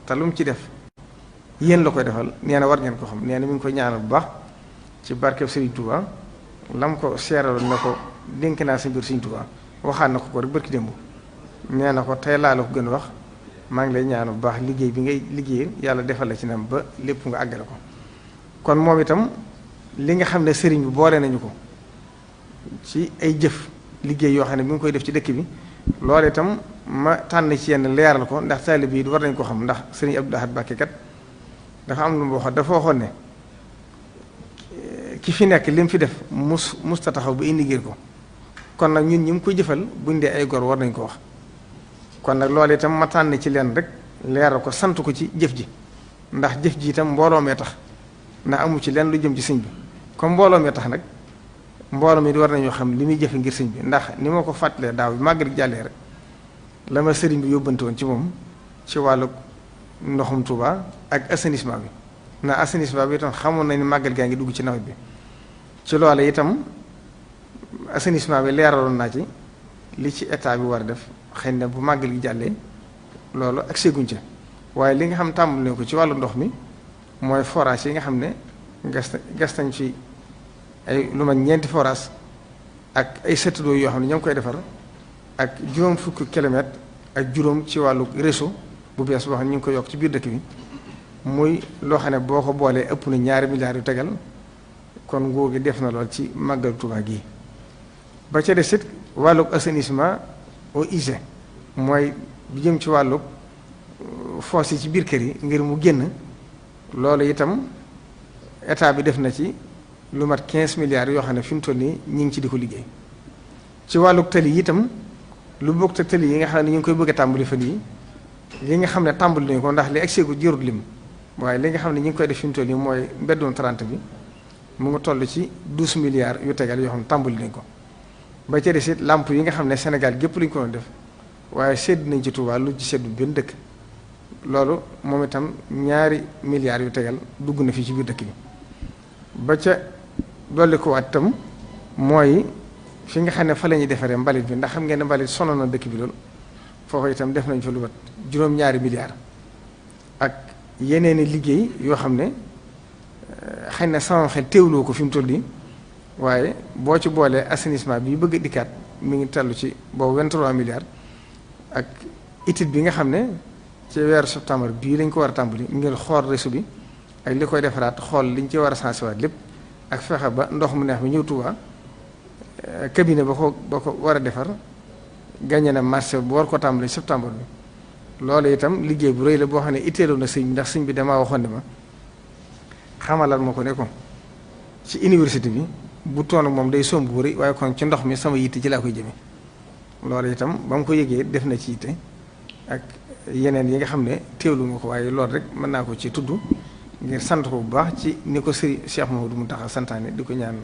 te lu mu ci def yéen la koy defal nee na war ngeen ko xam nee na mi ngi koy ñaanal bu baax ci barkeb sëriñ Touba lam ko seeraloon na ko dénk naa sa mbir sëriñ Touba waxaat na ko rek barki démb nee na ko tey laa la ko gën a wax maa ngi lay ñaanal bu baax liggéey bi ngay liggéey yàlla defal la ci nam ba lépp nga àggale ko kon moom itam li nga xam ne sëriñ bi boole nañu ko ci ay jëf liggéey yoo xam ne mi ngi koy def ci dëkk bi loolu itam ma tànn ci yenn leeral ko ndax taalib yi war nañ ko xam ndax sëriñ Abdou Lahad Mbacké kat dafa am lu mu waxoon dafa waxoon ne ki fi nekk li mu fi def musta taxaw ba indi ngir ko kon nag ñun ñi mu koy jëfal buñ dee ay gor war nañ ko wax kon nag loolu itam ma tànn ci leen rek leeral ko sant ko ci jëf ji ndax jëf ji itam mbooloo mee tax ndax amu ci leen lu jëm ci sëñ bi comme mbooloo mee tax nag mbooloo mi war nañoo xam li muy jëfe ngir sëñ bi ndax ni ma ko fàttalee daaw bi màggal gi jàllee rek la ma sëriñ bi yóbbante woon ci moom ci wàllu ndoxum Touba ak assainissement bi ndax assainissement bi itam xamoon nañ ni màggal gaa ngi dugg ci nawet bi ci loole itam assainissement bi leeraloon naa ci li ci état bi war a def xëy na bu màggal gi jàllee loolu ak seguñ ca waaye li nga xam tàmbali nañ ko ci wàllu ndox mi mooy forage yi nga xam ne gas nañ fi ay lu ma ñeenti forage ak ay château yoo xam ne ñoo ngi koy defar ak juróom fukki kilomètre ak juróom ci wàllu réseau bu bees boo xam ne ñu ngi koy yokk ci biir dëkk bi muy loo xam ne boo ko boolee ëpp na 2 milliards yu tegal kon nguur gi def na lool ci màggal Touba gi ba ca des it wàllug assainissement eaux usées mooy bi jëm ci wàllug fosse yi ci biir kër yi ngir mu génn loolu itam état bi def na ci lu mat 15 milliards yoo xam ne fi mu toll nii ñu ngi ci di ko liggéey ci wàllug tali yi itam lu bokk te tali yi nga xam ne ñu ngi koy bëgg a tàmbali fan yi li nga xam ne tàmbali nañu ko ndax li egsi gu jërut lim waaye li nga xam ne ñu ngi koy def fi mu toll nii mooy mbeddum 30 bi mu ngi toll ci 12 milliards yu tegal yoo xam ne tàmbali nañ ko ba ca des it làmp yi nga xam ne Sénégal gépp lañu ko doon def waaye sedd nañ ci Touba lu ci seddu benn dëkk loolu moom itam 2 milliards yu tegal dugg na fii ci biir dëkk bi ba ca dolli ko waat itam mooy fi nga xam ne fa la ñuy defaree mbalit bi ndax xam ngeen ne mbalit sonal na dëkk bi loolu foofu itam def nañ fa lu mat juróom-2 milliards ak yeneen i liggéey yoo xam ne xëy na sama xel teewloo ko fi mu toll nii waaye boo ci boolee assainissement bi bëgg a dikkaat mi ngi tellu ci boobu 23 milliards ak étude bi nga xam ne ci weeru septembre bii lañ ko war a tàmbali ngir xool réseau bi ak li koy defaraat xool liñ ci war a sensibiliser lépp ak fexe ba ndox mu neex mi ñëw Touba cabinet ba ko war a defar gagné na marché bu war ko tàmbali septembre bi loolu itam liggéey bu rëy la boo xam ne itteeloon na sëñ bi ndax sëñ bi damaa waxoon ne ma xamalal ma ko ne ko ci université bi bu toon moom day somb bu rëy waaye kon ci ndox mi sama yitte ci laa koy jëme loolu itam ba mu ko yëgee def na ci yitte ak yeneen yi nga xam ne teewlu nga ko waaye loolu rek mën naa ko ci tudd ngir sant ko bu baax ci ni ko sëriñ Cheikh Mouhamadou Mountakha santaane di ko ñaan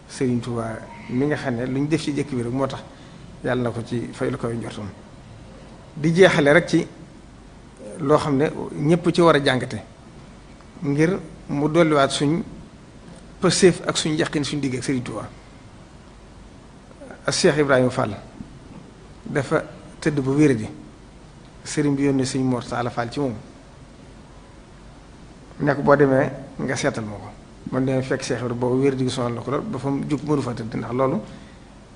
Sëriñ Touba mi nga xam ne lu ñu def ci jëkk bi rek moo tax yàlla na ko ci fay lu koy njortum di jeexale rek ci loo xam ne ñëpp ci war a jàngate ngir mu dolliwaat suñ pëseef ak suñ yaqin suñ digg ak Sëriñ Tuubaa ak Cheikh Ibrahima Fall dafa tëdd bu wéradi sëriñ bi yónnee suñ Mor Talla Fall ci moom nekk boo demee nga seetal ma ko man demee fekk Cheikh Ibrahima boobu wéradi gi sonal na ko lool ba fa mu jug mënu fa tëdd ndax loolu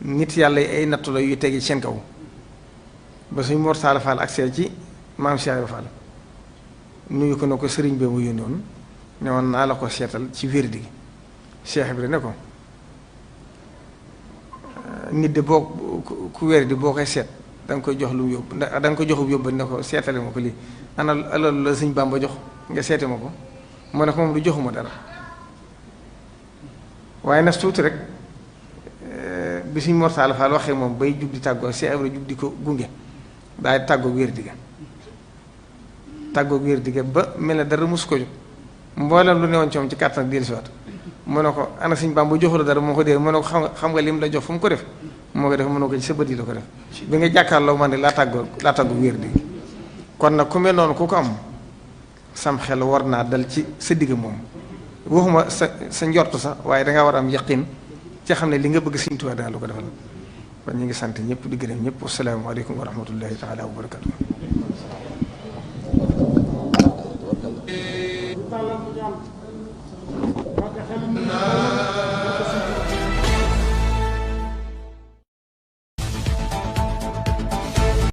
nit yàlla ay nattu la yu tegi seen kaw ba suñ Mor Talla Fall ak see ci maam Cheikh Ibrahima Fall nuyu ko na ko sëriñ bi mu yónni woon ne woon naa la ko seetal ci wéradi gi Cheikh Ibrahima ne ko nit de boo ku wéradi boo koy seet da nga koy jox lu mu yóbbu ndax da nga ko joxub yóbbu ne ko seetale ma ko lii ana alal la sëñ Bàmba jox nga seete ma ko mu ne ko moom du joxuma dara waaye nas tuuti rek bi suñ Mor Talla Fall waxee moom bay jug di tàggoo Cheikh Ibrahima jug di ko gunge daal di tàggoo wér digga ba mel ne dara mosu ko jóg mboolem lu newoon ci moom ci kàttan ak dellusiwaat mu ne ko ana sëñ Bàmba joxula dara moo ko dee mu ne ko xam nga lim la jox fu mu ko def moo ko def mu ne ko ci sa bët yi la ko def bi nga jàkkaarloo man de laa tàggoo wér digg kon nag ku mel noonu ku ko am sam xel war naa dal ci sa digg moom waxuma sa njortu sax waaye dangaa war a am yaqin ci xam ne li nga bëgg Sëriñ Tuubaa dana la ko defal kon ñu ngi sant ñëpp di gërëm ñëpp wasalaamaaleykum wa rahmatullahi taala wa barakatu